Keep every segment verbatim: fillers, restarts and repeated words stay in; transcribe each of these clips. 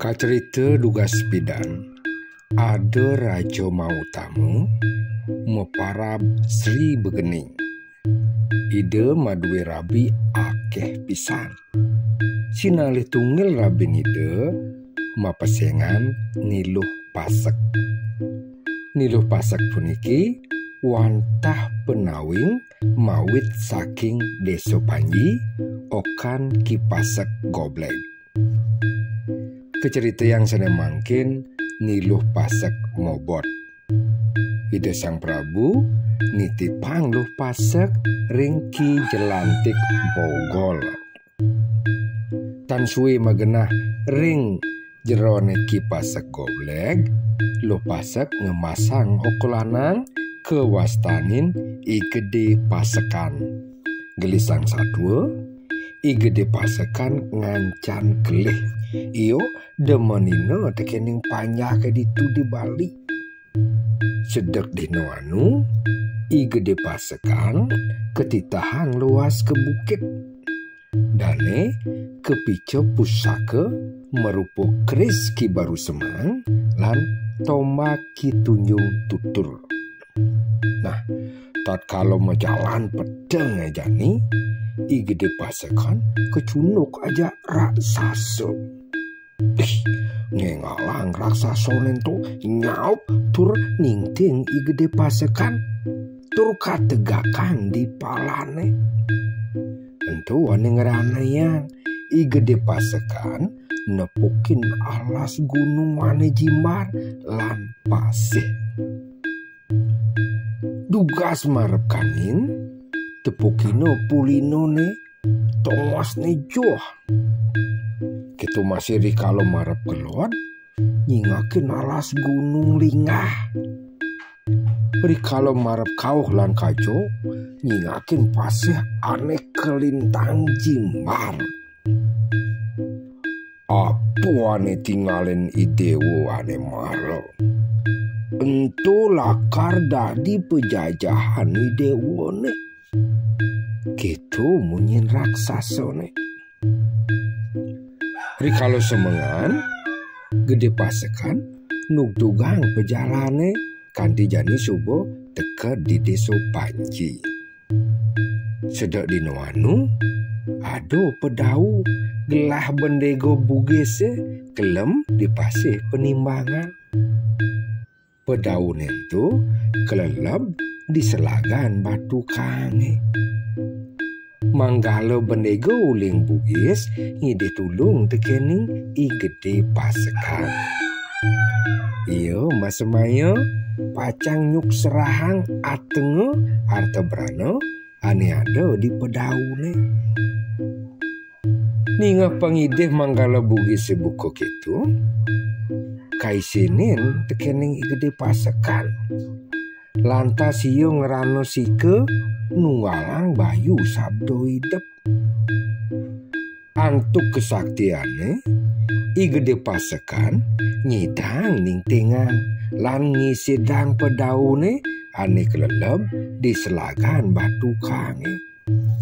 Acerita dugas pidan, ada raja mautama, maparab Sri Begening. Ida madué rabi akéh pisan. Sinalih tunggil rabin Ida mapesengan Niluh Pasek. Niluh Pasek puniki wantah penawing mawit saking Désa Panji, okan Ki Pasek Gobleg. Kacaritayang sané mangkin Niluh Pasek mobot. Ida Sang Prabu nitipang Luh Pasek ring Ki Jelantik Bogol. Tan sué magenah ring jeroné Ki Pasek Gobleg, Luh Pasek ngemasang okolanang kawastanin I Gedé Pasekan. Gelisang satua, I Gedé Pasekan ngancan kelih. Ia demenina tekening panjak ditu di Bali. Sedek dina anu, I Gedé Pasekan katitahang luas ka bukit. Dané kapica pusaka marupa keris Ki Baru Semang lan tombak Ki Tunjung Tutur. Nah, tatkala majalan pedeng jani, I Gedé Pasekan kacunduk ajak raksasa. Ih, ninggalang raksasané ento nyaup tur ningting I Gedé Pasekan, tur kategakang di palané. Ento ané ngranayang, I Gedé Pasekan nepukin alas gunung ané jimbar lan pasih. Dugas marep kangin, tepukina pulinané, tongosné joh. Kéto masih rikala marep kelod, nyingakin alas gunung linggah. Rikala marep kauh lan kaja, nyingakin pasih ané kalintang jimbar. Apa ané tingalin I Déwa ané mara? Ento lakar dadi pajajahan I Déwané. Kéto munyin raksasané. Rikala semengan, Gedé Pasekan nugtugang pajalané kanti jani suba teka di Désa Panji. Sedek dina anu, ada pedau gelah Bendéga Bugisé kelem di pasih Penimbangan. Pedauné ento kaleleb di selagan Batu Kangé. Manggala Bendéga uling Bugis ngidih tulung tekening I Gedé Pasekan. Ia masemaya pacang nyukserahang atenga arta brana ané ada di pedauné. Ningeh pangidih Manggala Bugisé buka kéto, kaisinin tekening I Gedé Pasekan. Lantas ia ngrana sika nunggalang bayu sabda idep. Antuk kasaktiané, I Gedé Pasekan nyidang ningtingang lan ngisidang pedauné ané kaleleb di selagan Batu Kangé.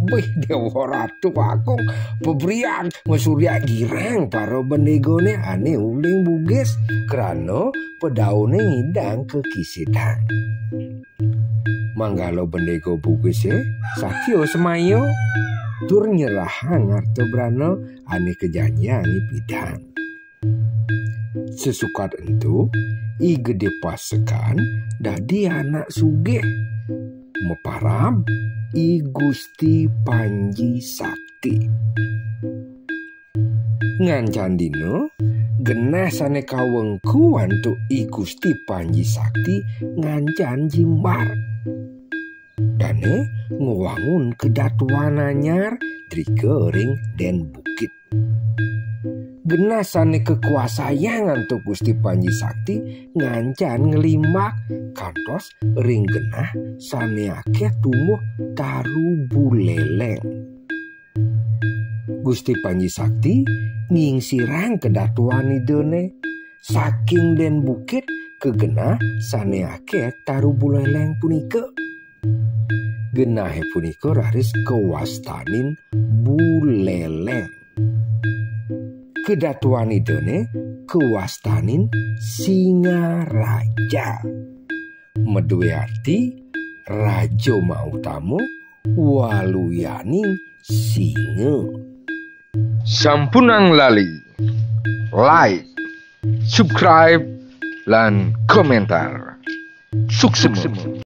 Wih, Déwa Ratu Agung, bebrian masuryak girang para bendégané ané uling Bugis, krana pedauné ngidang kakisidang. Manggala Bendéga Bugisé satia semaya tur nyerahang arta brana ané kajanjiang ipidang. Sesukat ento, I Gedé Pasekan dadi anak sugih. Maparab I Gusti Panji Sakti. Ngancan dina, genah sané kawengku antuk I Gusti Panji Sakti ngancan jimbar. Dané ngwangun kedatuan anyar drika ring Dén Bukit. Genah sané kakuasayang antuk Gusti Panji Sakti ngancan nglimbak kantos ring genah sané akéh tumbuh taru buleleng. Gusti Panji Sakti ngingsirang kedatuan Idané saking Dén Bukit ka genah sané akéh taru buleleng punika. Genahé punika raris kawastanin Buleleng. Kedatuan Idané kawastanin Singaraja. Madué arti Raja Mautama waluyaning singa. Sampunang lali like, subscribe, lan komentar. Suksma.